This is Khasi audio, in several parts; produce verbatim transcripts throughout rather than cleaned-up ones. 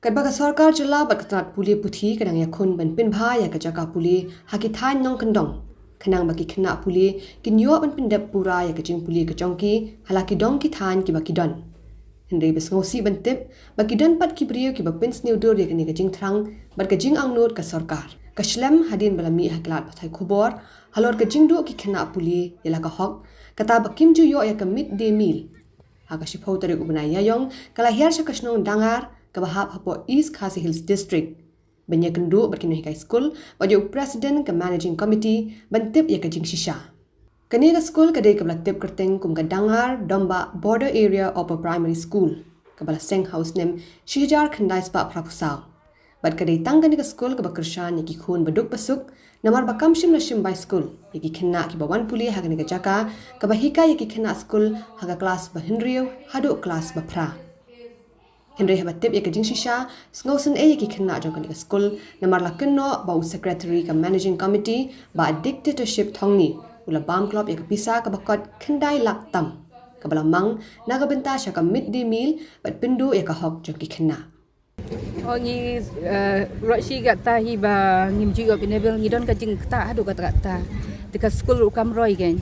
Katba ka sorkar jylla bad ka tnat pule puthi ka dang ïakhun ban pynbha ïa ka jaka pule ha ki thaiñ nongkyndong, khnang ba ki khynnah pule kin ïoh ban pyndep pura ïa ka jingpule ka jong ki ha la ki dong ki thaiñ kiba ki don. Hynrei ba sngewsih ban tip ba ki don pat ki briew kiba pynsniew dur ïa kane ka jingthrang bad ka jingangnud ka sorkar. Ka shlem hadien ba la mih ha ki lad pathai khubor halor ka jingduh ki khynnah pule ïa la ka hok, kata ba kim ju ïoh ïa ka mid day meal. Ha ka shiphew tarik u bnai Ïaïong ka la hiar sha ka shnong Dangar kaba hap hapoh East Khasi Hills District ban ïakynduh bad ki nonghikai skul bad ïa u president ka managing committee ban tip ïa ka jingshisha. Kane ka skul ka dei kaba la tip kyrteng kum ka Dangar Dombah Border Area Upper Primary School, kaba la seng ha u snem shi hajar khyndai spah phra phew saw. Bad ka dei tang kane ka skul kaba kyrshan ïa ki khun ba duk ba suk, namar ba kam shym la shim bai skul ïa ki khynnah kiba wan pule ha kane ka jaka kaba hikai ïa ki khynnah skul ha ka klas ba hynriew haduh klas ba phra. Hynrei haba tip ïa ka jingshisha, sngewsynei ïa ki khynnah jong kane ka skul, namar la kynnoh ba u secretary ka managing committee, Bah Dictatorship Thongni, u la bam klop ïa ka pisa kaba kot khyndai lak tam, kaba la mang na ka bynta sha ka mid day meal bad pynduh ïa ka hok jong ki khynnah. Oh, ngi, eh, ruh shi katta hi ba ngim ju ïoh enable, ngi don ka jingktah haduh katta katta. Te ka skul ruh kam roi kein.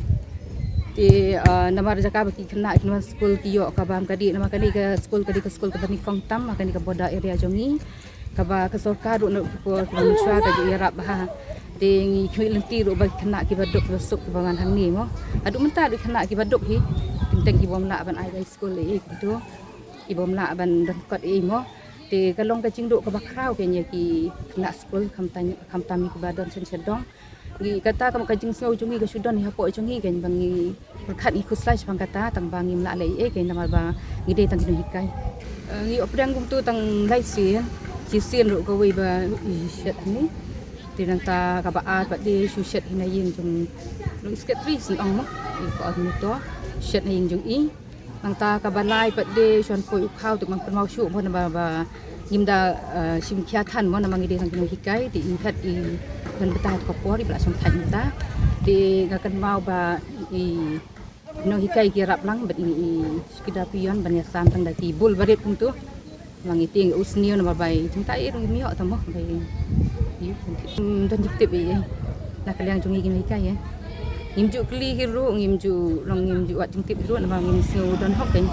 Te, eh, namar jaka ba ki khynnah kin wan skul ki ïoh ka bam ka dih, namar kane ka skul ka dei ka skul kaba nyngkong tam ha kane ka border area jong ngi. Kaba ka sorkar ruh na u por kaba mynshuwa ka ju ïarap bha. Te ngi khmih lynti ruh ba ki khynnah kiba duk kiba suk kiba wan hangne mo. Haduh mynta ruh ki khynnah kiba duk hi. Teng teng ki bym lah ban ai bai skul ei ei kumto. Ki bym lah ban don kot ei ei mo. Te ka long ka jingduh kaba khraw kein ïa ki khynnah skul, khamtam, khamtam ïa kiba don shen shen dong. Ngi kata ka mut ka jingsngew jong ngi ka shu don hapoh jong ngi kein ba ngi pyrkhat ngi khuslai shaphang kata tang ba ngim lah leh ei ei kein namar ba ngi dei tang ki nonghikai. Eh, ngi ïoh pdiang kumto tang lai sien, shisien ruh kawei ba i shet hangne. Te nangta kaba ar pat de shu shet hi na ïing jong nong secretary shen ong mo. I coordinator shet na ïing jong i. Nangta kaba lai pat de shu wan poi u khaw te ngam kynmaw shuh mo namar ba ngim da, eh, shim khia than mo namar ngi dei tang ki nonghikai te i het i don bynta ha ka por i ba la shong thait mynta. Te nga kynmaw ba i nonghikai ki rap lang bad i, i shu ki da pynïaid ban ïasam tang da ki bul barit kumto. Namar ngi tieng u sniew namar bai jingta i ruh ngim ïoh tang mo bai. Ym don jingtip ei ei na ka liang jong ngi ki nonghikai ei. Ngim ju kylli hi ruh, ngim ju long, ngim ju wad jingtip hi ruh namar ngim sngew don hok kein.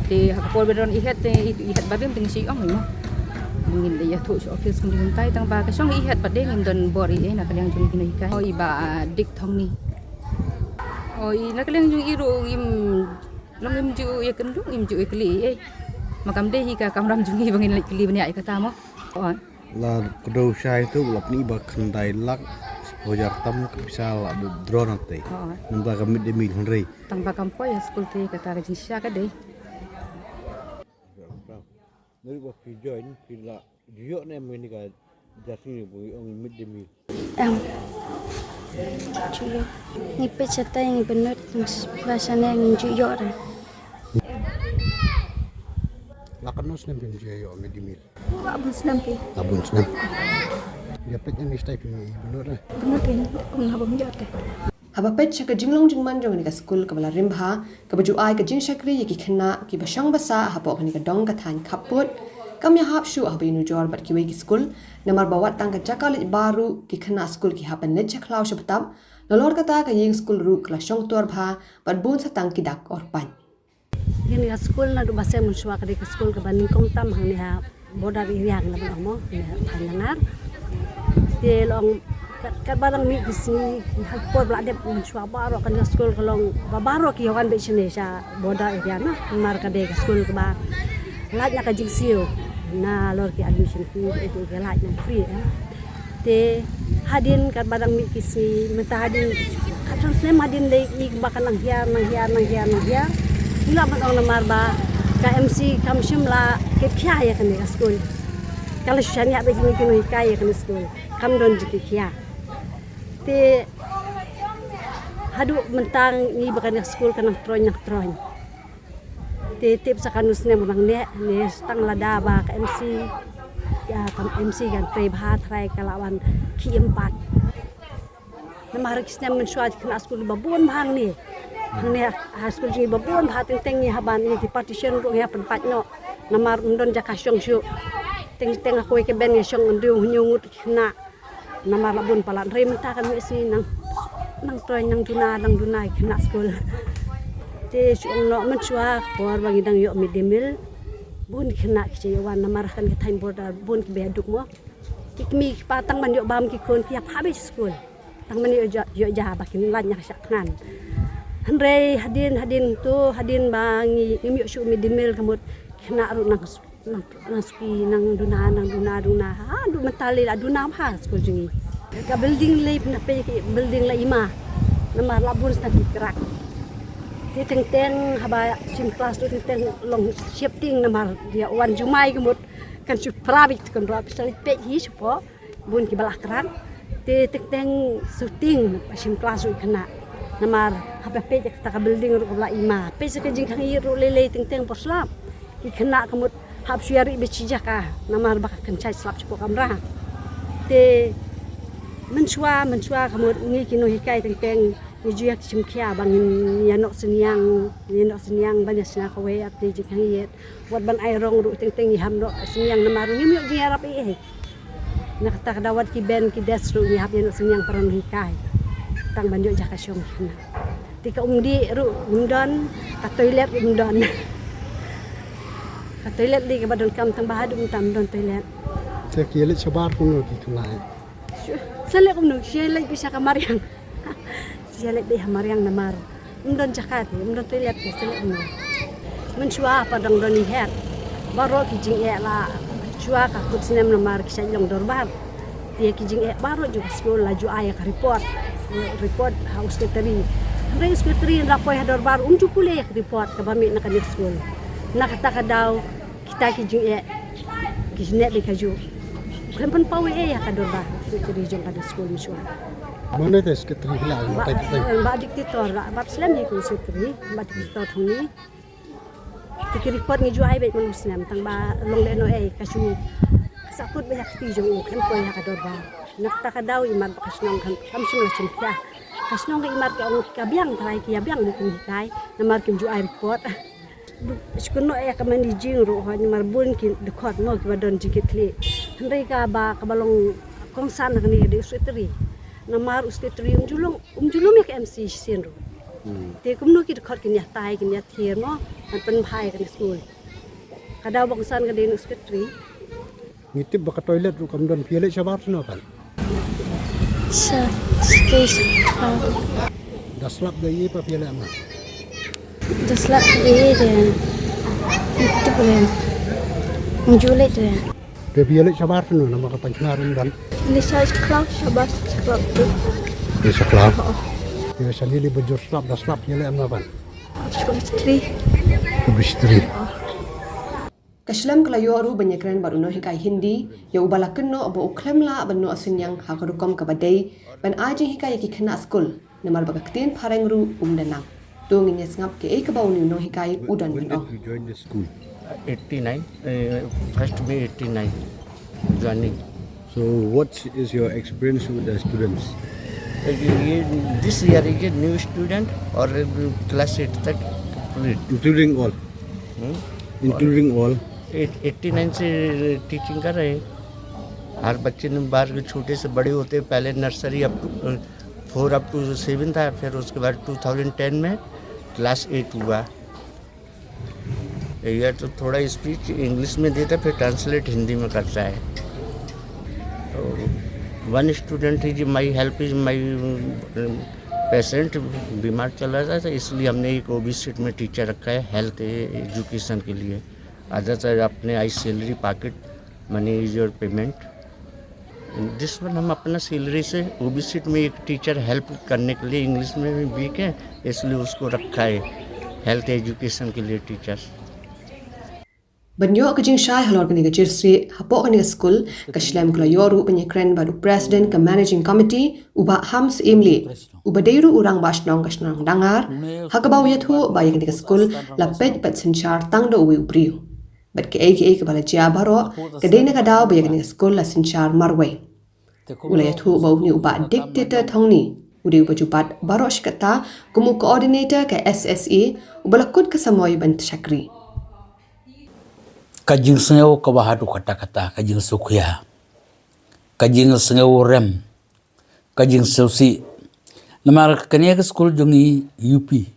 Te ha ka por ba don i het te i, i het barim te ngi shu ong ei mo. Ngin da ïathuh sha office kum ki mynta tang ba ka shong i het pat de ngim don bor ei ei na ka liang jong ngi ki nonghikai. Oh, i Bah Dik Thongni. Oh, i na ka liang jong i ruh ngim long, ngim ju ïakynduh, ngim ju ïakylli ei ei. Ma kam dei hi ka kamram jong ngi ba ngin leit kylli bniah ïa kata mo. Oh. La kdew shai tu la pyni ba khyndai lak spah hajar tam ka pisa la withdraw na te. Oh. Namar ka mid day meal hynrei. Tang ba kam poi ha skul te kata ka jingshisha ka dei. Ngi ruh ba phi join phi la ju ïoh ne em kane ka jersey ba ngi ong mid day meal? Em. Ju ïoh. Ngi peit shatai ngi bynnud ba shane ngim ju ïoh re. La katno snem phim ju ïoh mid day meal? La bun snem phi. La bun snem. Ïa peit ne em shatai phim bynnud re? Bynnud phi, kum na bym ïoh te. Haba peit sha ka jinglong jingman jong kane ka skul kaba la rim bha, kaba ju ai ka jingshakri ïa ki khynnah kiba shong ba sah hapoh kane ka dong ka thaiñ khappud, kam ïahap shuh haba ïanujor bad kiwei ki skul, namar ba wat tang ka jaka leit bar ruh ki khynnah skul ki hap ban leit sha khlaw sha btap, nalor kata ka ïing skul ruh ka la shong tor bha bad bun sa tang ki dak orpait. Kane ka skul naduh ba seng mynshuwa ka dei ka skul kaba nyngkong tam hangne ha border area hangne ba long mo, hangne ha Dangar. Te long kat, katba dang mih ki sngi, ha ka por ba la dep mynshuwa baroh kane ka skul ka long ba baroh ki wan beit shane sha border area na. Namar ka dei ka skul kaba lait na ka jingsiew, nalor ki admission fee, ki lait na free eh. Te hadien katba dang mih ki sngi, mynta hadien katsan snem hadien dei i ba ka nang hiar, nang hiar, nang hiar, nang hiar. Ngi lah ban ong namar ba ka M C kam shym la kit khia ïa kane ka skul. Ka la shu shaniah beit ïa ngi ki nonghikai ïa kane skul. Kam don jingkit khia. Te haduh mynta ngi ba kane ka skul ka nang troiñ, nang troiñ. Te tip sa kano snem u nang neh, ne tang lada ba ka M C, ïa ka M C kan trei bha trai ka la wan khie em pat. Namar ki snem mynshuwa ki khynnah skul ba bun bha hangne. Hangne ha skul jong ngi ba bun bha teng teng ngi hap ban ïa ki partition ruh ngi hap pynpait noh. Namar ym don jaka shong shuh. Teng teng ha kawei ka bench ngi shong hynriew hynñiew ngut ki khynnah. Namar la bun palat, hynrei mynta ka miet sngi nang, nang troi nang duna nang duna ki khynnah skul. Te shu ong noh mynshuwa ka por ba ngi dang ïoh mid day meal, bun ki khynnah ki shu ïa wan namar ha kane ka thaiñ border bun kiba ïaduk mo. Ki kmie ki kpa tang ban ïoh bam ki khun ki ïa phah beit sha skul. Tang ban ïoh ja, ïoh ja ba kin lait na ka shah thngan. Hynrei hadien hadien to hadien ba ngi, ngim ïoh shuh mid day meal ka mut ki khynnah ruh nang, nang, nang suki nang duna nang duna duna. Haduh mynta lei la duna bha skul jong ngi. Ka building lei pynhapei, ka building la ima. Namar la bun sna ki krak. Te teng teng haba shim klas ruh teng teng long sheptieng namar ïa wan jumai ka mut kan shu pra beit kan ruh pisa leit peit hi shapoh. Bun kiba la krak. Te teng teng sheptieng ba shim klas ruh ki khynnah. Namar haba peit ïa kata ka building ruh kaba la ima. Peit sa ka jingkhang ïit ruh lei lei teng teng por slap. Ki khynnah ka mut hap shu ïa rieh beit shi jaka. Namar ba ka kynshait slap shapoh kamra. Te mynshuwa mynshuwa ka mut ngi ki nonghikai teng teng ngi ju ïa ki shim khia ba ngin ïa noh synñiang, ïa noh synñiang ban ïa shna kawei ar tylli jingkhang ïit. Wat ban ai rong ruh teng teng ngi hap noh synñiang namar ruh ngim ïoh jingïarap ei ei. Na kata ka daw wat ki bench ki desk ruh ngi hap ïa noh synñiang para nonghikai. Tang ban ïoh jaka shong ki khynnah. Te ka umdih ruh um don, ka toilet ruh um don. Ka toilet dei kaba donkam tang ba haduh mynta um don toilet. Te ki ïa leit shabar kumno ki khynnah? Shu, sa leit kumno, shu leit beit sha ka mariang. Shu leit beit ha mariang namar um don jaka te, um don toilet te, sa leit kumno. Mynshuwa pat dang don i her. Baroh ki jingeh la shuwa ka kut snem namar ki shait long dorbar. Te ki jingeh baroh jong ka skul la ju ai ka report. Report ha u secretary. Hynrei u secretary hynda poi ha dorbar um ju pule ïa ka report kaba mih na kane ka skul. Na kata ka daw kita ki jingeh ki jingeh dei kajuh. Khlem pynpaw ei ei ha ka dorbar secretary jong ka skul mynshuwa. Mano te secretary hi la, Bah, mano te? Bah Dictator la, Bah slem hi kum secretary, Bah Dictator thong ni. Te ki report ngi ju ai beit man u snem tang ba long lehnoh ei ka shu ka sahkut beit ha ka kti jong u khlem poi ha ka dorbar. Na kata ka daw i mat ba ka shnong kam, kam shym la shim khia. Ka shnong ka i mat ka ong ka biang tharai ki ïa biang ne ki hikai namar kim ju ai report. Shu kynnoh ïa ka managing ruh hooid namar bun ki dkhot mo kiba don jingkitkhlieh. Hynrei kaba, kaba long kongsan hangne ka dei u secretary. Namar u secretary um ju long, um ju lum ïa ka M C shisien ruh. Hmm. Te kumno ki dkhot kin ïa tai, kin ïa thier mo, ban pynbha ïa kane skul. Ka daw ba kongsan ka dei u secretary. Ngi tip ba ka toilet ruh kam don, phi ïa leit shabar shano pat? Sha, sha, sha. Da slap da ïa pat phi ïa leit ma? Da slap da ïa de. Ngi tip re. Ngi ju leit re. Te phi ïa leit shabar shano namar ka pynshna ruh ym don? Ngi sha khlaw, shabar sha khlaw tu. Ngi sha khlaw. Oh. Te shane lei ba jur slap da slap phi ïa leit ma pat? Sha bistri. Sha bistri. Oh. Ka shlem ka la ïoh ruh ban ïakren bad u nonghikai Hindi, ïa uba la kynnoh ba u khlem lah ban noh synñiang ha ka rukom kaba dei ban ai jinghikai ïa ki khynnah skul, namar ba ka ktien phareng ruh um da nang. To ngin ïa sngap kaei kaba une u nonghikai u don ban ong. When did you join the school? Eighty-nine, uh, first May eighty-nine joining. So what is your experience with the students? ये, ये, this year is a new student और class eight तक complete। Including all? हम्म? Including all? Eight-, eighty nine से teaching कर रहे हैं। हर बच्चे ने बाहर के छोटे से बड़े होते हैं, पहले nursery up to, four up to seven था, फिर उसके बाद टू थाउजेंड टेन में क्लास एट हुआ। ये तो थोड़ा स्पीच इंग्लिश में देता है, फिर ट्रांसलेट हिंदी में करता है। तो one student is my help is my patient, बीमार चला रहा था, इसलिए हमने एक ओबी सीट में टीचर रखा है हेल्थ एजुकेशन के लिए। अदर अपने I salary pocket money is your payment. This one हम अपना सैलरी से ओबी सीट में एक टीचर हेल्प करने के लिए, इंग्लिश में भी वीक है, इसलिए उसको रखा है हेल्थ एजुकेशन के लिए teacher. Ban ïoh ka jingshai halor kane ka jingsngew hapoh kane ka skul, ka shlem ka la ïoh ruh ban ïakren bad u president ka managing committee, u Bah Hams Imli, uba dei ruh u rangbah shnong ka shnong Dangar, ha kaba u ïathuh ba ïa kane ka skul la peit bad synshar tang da uwei u briew. Bad kaei kaei kaba la jia baroh ka dei na ka daw ba ïa kane ka skul la synshar marwei. U la ïathuh ba une u Bah Dictator Thongni u dei uba ju bat baroh shi katta kum u coordinator ka S S A uba la kut ka samoi ban shakri. Ka jingsngew kaba haduh katta katta, ka jingsngewkhia, ka jingsngew rem, ka jingsngewsih. Namar kane ka skul jong ngi U P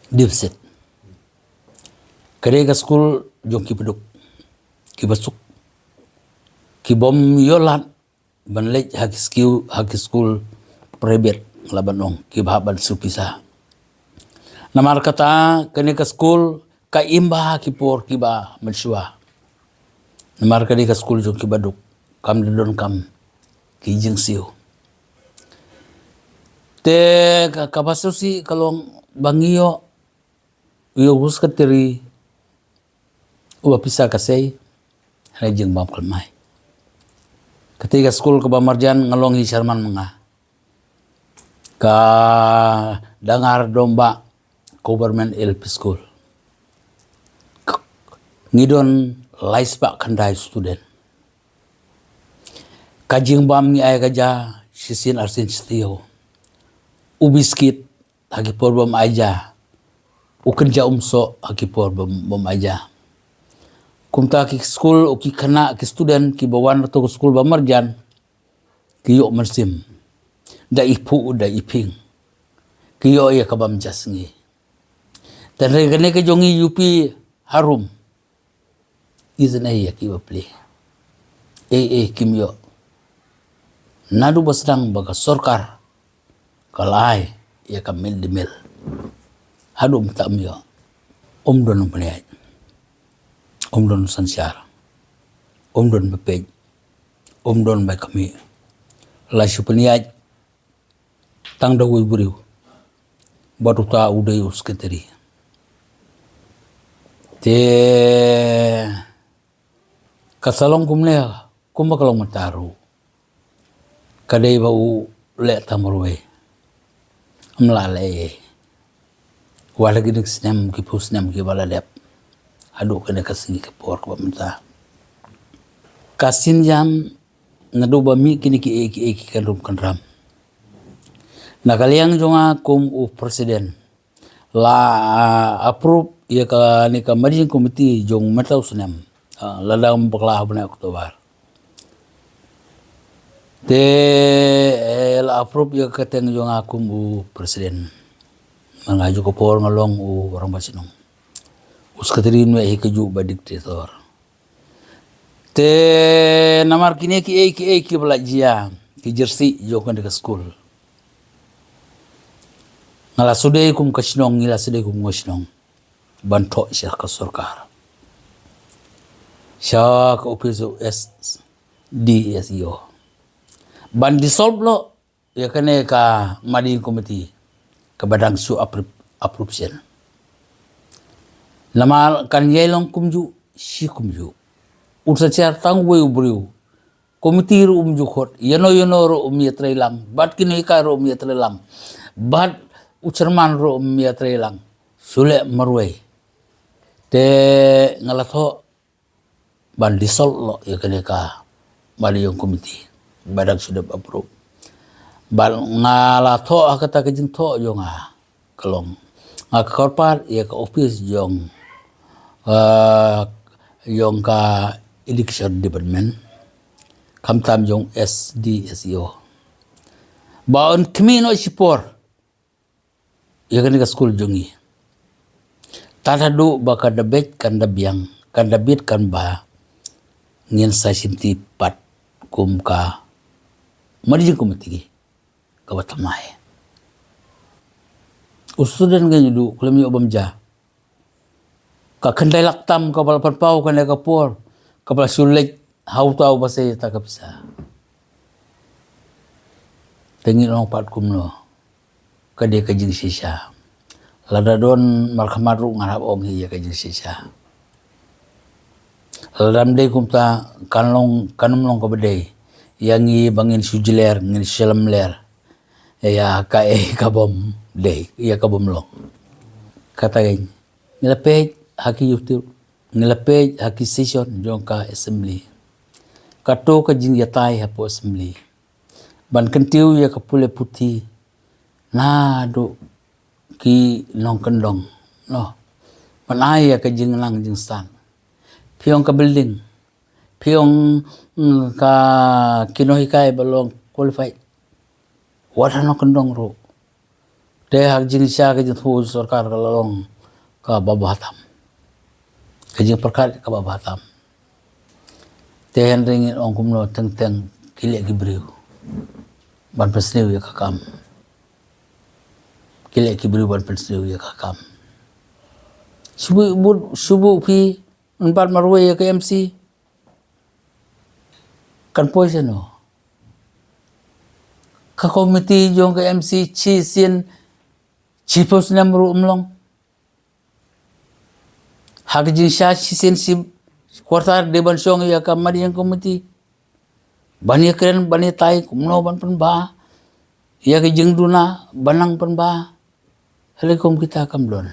deficit. Kane ka skul jong ki baduk, ki basuk, ki bym ïoh lad ban leit ha ki skul, ha ki skul private, la ban ong, ki bha ban siew pisa. Namar kata kane ka skul ka im bha ha ki por kiba mynshuwa. Namar kane ka skul jong ki baduk, kam da donkam ki jingsiew. Te ka, kaba sngewsih ka long ba ngi ïoh, ïoh u secretary uba pisa ka sei, hynrei jingbam khlem ai. Kata ka skul kaba marjan nga long hi chairman ma nga, ka Dangar Dombah Government L P School. Ngi don lai spah khyndai student. Ka jingbam ngi ai ka ja shisien arsien shi taïew. U biskit ha ki por bym ai ja, u kynja umsoh ha ki por bym, bym ai ja. Kumta ki skul, u ki khynnah, ki student kiba wan na to ka skul ba marjan, ki ïoh mynsiem, da i phuh da i phieng, ki ïoh ïa ka bam ja sngi. Te hynrei kane ka jong ngi U P harum, isn't ei ïa kiba plie. Ei ei kim ïoh. Naduh ba sdang ba ka sorkar ka la ai ïa ka mid day meal, haduh mynta ym ïoh. Um don u pynïaid, um don u synshar, um don ba peit, um don ba khmih. La shu pynïaid tang da uwei u briew, bad uta u dei u secretary. Te ka sa long kumne, kumba ka long mynta ruh, ka dei ba u leh tang marwei, ym lah leh ei ei. Wat la kine ki snem, ki phew snem kiba la dep, haduh kane ka sngi ka por kaba mynta, ka synjam naduh ba mih kine kiei kiei ki kynrum kynram. Na ka liang jong nga kum u president, la, ah, approve ïa kane ka managing committee jong mynta u snem, ah, lada ym bakla ha u bnai October. Te, eh, la approve ïa ka kyrteng jong nga kum u president. Nga ju ka por nga long u rangbah shnong. U secretary mynta hi kajuh ba dictator. Te namar kine kiei kiei kiba la jia, ki jersey jong kane ka skul, nga la shu dei kum ka shnong, ngi la shu dei kum ka shnong ban thoh sha ka sorkar, sha ka office u S D S E O, ban dissolve noh ïa kane ka managing committee kaba dang shu approve, approve shen. Namar kan ïai long kumjuh shi kumjuh. Un sa share tang uwei u briew. Committee ruh um ju khot, ïano ïano ruh um ïatrei lang, bad kino ki ruh um ïatrei lang, bad u chairman ruh um ïatrei lang. Shu leh marwei. Te nga la thoh ban dissolve noh ïa kane ka managing committee ba dang shu dep approve. Bad nga la thoh ha kata ka jingthoh jong nga, ka long, nga kyrpad ïa ka office jong, eh, jong ka education department, khamtam jong S D S E O, ba un khmih noh shipor ïa kane ka skul jong ngi. Tad haduh ba ka da beit kan da biang, kan da bit kan bha, ngin sa shimti pat kum ka managing committee kaba thymmai. U student ngi ïoh duh, khlem ïoh bam ja. Ka khyndai lak tam kaba la pynpaw kane ka por, kaba la shu leit ha uta uba sei ïa kata ka pisa. Te ngi long pat kumno? Ka dei ka jingshisha. Lada don markhmat ruh ngan hap ong hi ïa ka jingshisha. Lada ym dei kumta kan long, kan ym long kaba dei ïa ngi ba ngin shu jler, ngin shu lamler ïa kaei ka bym dei, ïa ka bym long. Kata ka, ngi la peit ha ki YouTube, ngi la peit ha ki session jong ka assembly. Kato ka jingïatai hapoh assembly ban kyntiew ïa ka pule puthi naduh ki nongkyndong, noh, Ban ai ïa ka jinglang jingstad. Phi ong ka building. Phi ong, mm, ka kino hikai ba long qualified. Wat hano kyndong ruh. Te ha ka jingshisha ka jingthoh sorkar ka la long kaba bha tam. Ka jingpyrkhat kaba bha tam. Te hynrei ngin ong kumno, teng teng ki leh ki briew ban pynsniew ïa ka kam. Ki leh ki briew ban pynsniew ïa ka kam. Shu buh, buh, shu buh phi, yn bat marwei ïa ka M C. Kan poi shano? Ka komiti jong ka M C shisien shiphew snem ruh ym long. Ha ka jingshisha shisien shi quarter dei ban shong ïa ka mat ïing komiti. Ban ïakren, ban ïatai kumno ban pynbha ïa ka jingduna, ban nang pynbha. Hynrei kum kita kam don.